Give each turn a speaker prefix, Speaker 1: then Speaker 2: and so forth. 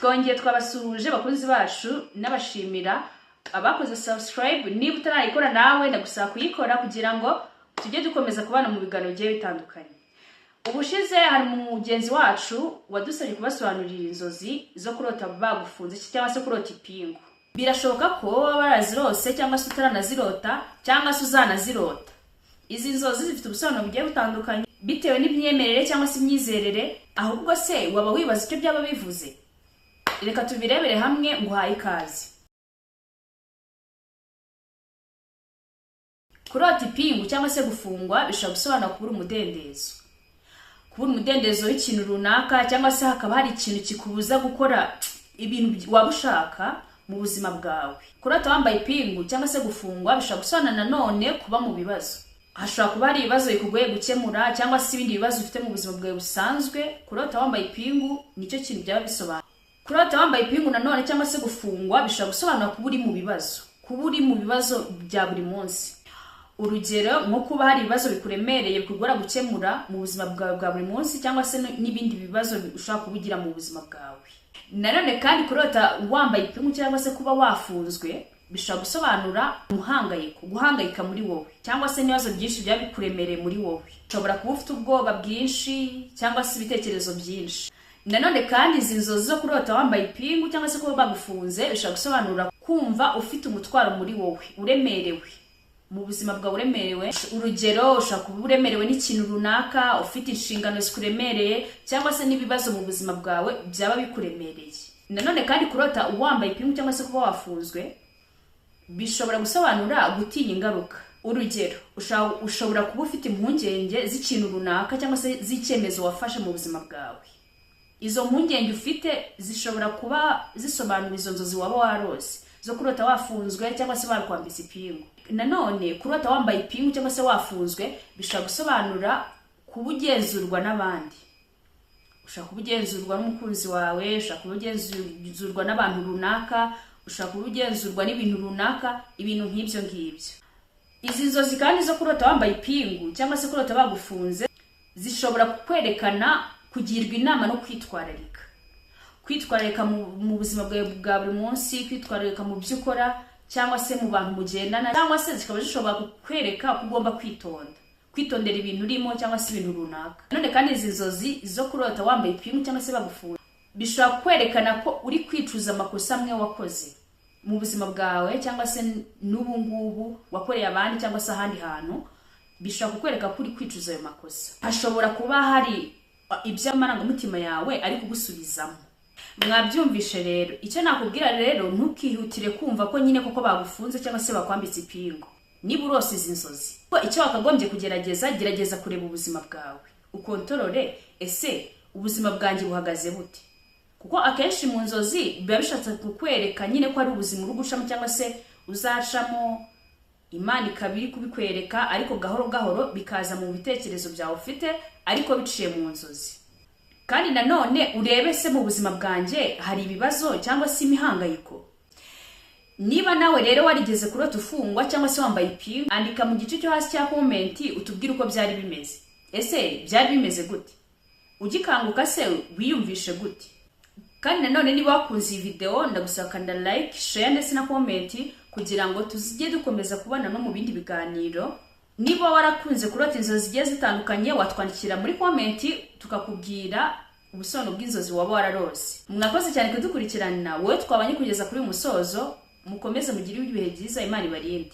Speaker 1: Twongeye twabasuhuje bakunzi bacu, n'abashimira abakoze subscribe. Niba utarayikora nawe, ndagusaba kuyikora kugira ngo tujye dukomeza kubana mu biganiro bigiye bitandukanye. Ubushize hari mugenzi wacu wadusabye kubasobanurira inzozi zo kurota bagufunze cyangwa se kurota ipingu. Birashoboka ko waba warazirose cyangwa se utaranazirota cyangwa se uzanazirota. Izi nzozi zifite ubusobanuro bugiye butandukanye bitewe n'imyemerere cyangwa se imyizerere. Ahubwo se waba wibaza icyo byaba bivuze? Reka tubirebere hamwe. Nguhaye ikaze. Kurota ipingu cyangwa se gufungwa bishobora gusobanura kubura umudendezo, kubura umudendezo w'ikintu runaka, cyangwa se hakaba hari ikintu kikubuza gukora ibintu waba ushaka mu buzima bwawe. Kurota wambaye ipingu cyangwa se gufungwa bishobora gusobanura nanone kuba mu bibazo. Hashobora kuba hari ibibazo bikugoye gukemura cyangwa se ibindi bibazo ufite mu buzima bwawe busanzwe. Kurota wambaye ipingu nicyo kintu byaba bisobanura. Kurota wambaye ipingu nanone cyangwa se gufungwa bishobora gusobanura kuba uri mu bibazo, kuba uri mu bibazo bya buri munsi. Urugero nko kuba hari ibibazo bikuremereye, bikugora gukemura mu buzima bwawe bwa buri munsi, cyangwa se n'ibindi bibazo ushobora kuba ugira mu buzima bwawe. Nanone kandi kurota wambaye ipingu cyangwa se kuba wafunzwe bishobora gusobanura umuhangayiko, guhangayika muri wowe, cyangwa se n'ibibazo byinshi byaba bikuremereye muri wowe. Ushobora kuba ufite ubwoba bwinshi cyangwa se ibitekerezo byinshi. Nanone kandi izi nzozi zo kurota wambaye ipingu cyangwa se kuba bagufunze bishobora gusobanura kumva ufite umutwaro muri wowe, uremerewe mu buzima bwawe, uremerewe. Urugero ushobora kuba uremerewe n'ikintu runaka, ufite inshingano zikuremereye, cyangwa se n'ibibazo mu buzima bwawe byaba bikuremereye. Nanone kandi kurota wambaye ipingu cyangwa se kuba wafunzwe bishobora gusobanura gutinya ingaruka. Urugero ushobora kuba ufite impungenge z'ikintu runaka cyangwa se z'icyemezo wafashe mu buzima bwawe. Izo mpungenge ufite zishobora kuba zisobanura izo nzozi waba warose zo kurota wafunzwe cyangwa se bakwambitse ipingu. Nanone kurota wambaye ipingu cyangwa se wafunzwe bishobora gusobanura kuba ugenzurwa n'abandi. Ushobora kuba ugenzurwa n'umukunzi wawe, ushobora kuba ugenzurwa n'abantu runaka, ushobora kuba ugenzurwa n'ibintu runaka, ibintu nk'ibyo ngibyo. Izi nzozi kandi zo kurota wambaye ipingu cyangwa se kurota bagufunze zishobora kukwerekana kugirwa inama no kwitwararika, kwitwararika mu buzima bwawe bwa buri munsi, kwitwararika mu byo ukora cyangwa se mu bantu mugendana, cyangwa se zikaba zishobora kukwereka ko ugomba kwitonda, kwitondera ibintu urimo cyangwa se ibintu runaka. None kandi izi nzozi zo kurota wambaye ipingu cyangwa se bagufunze bishobora kwerekana ko uri kwicuza amakosa amwe wakoze mu buzima bwawe cyangwa se n'ubu ngubu wakoreye abandi cyangwa se ahandi hantu. Bishobora kukwereka ko uri kwicuza ayo makosa. Hashobora kuba hari iby'amarangamutima yawe ari kugusubizamo. Mwabyumvishe rero. Icyo nakubwira rero, ntukihutire kumva ko nyine koko bagufunze cyangwa se bakwambitse ipingu niba urose izi nzozi. Icyo wakagombye kugerageza, gerageza kureba ubuzima bwawe, ukontorore: ese ubuzima bwanjye buhagaze bute? Kuko akenshi mu nzozi biba bishatse kukwereka nyine ko ari ubuzima uri gucamo cyangwa se uzacamo, Imana ikaba iri kubikwereka, ariko gahoro gahoro bikaza mu bitekerezo byawe ufite, ariko biciye mu nzozi. Kandi nanone urebe se mu buzima bwanjye hari ibibazo cyangwa se imihangayiko? Niba nawe rero warigeze kurota ufungwa cyangwa se wambaye ipingu, andika mu gice cyo hasi cya comment utubwire uko byari bimeze. Ese byari bimeze gute? Ugikanguka se wiyumvishe gute? Kandi nanone niba wakunze iyi video, ndagusaba kanda like, share ndetse na comment kugira ngo tuzijye dukomeza kubana no mu bindi biganiro. Niba warakunze kurota inzozi zigiye zitandukanye, watwandikira muri comment tukakubwira ubusobanuro bw'inzozi waba wararose. Mwakoze cyane kudukurikirana. Wowe twabanye kugeza kuri uyu musozo, mukomeze mugire ibihe byiza. Imana ibarinde.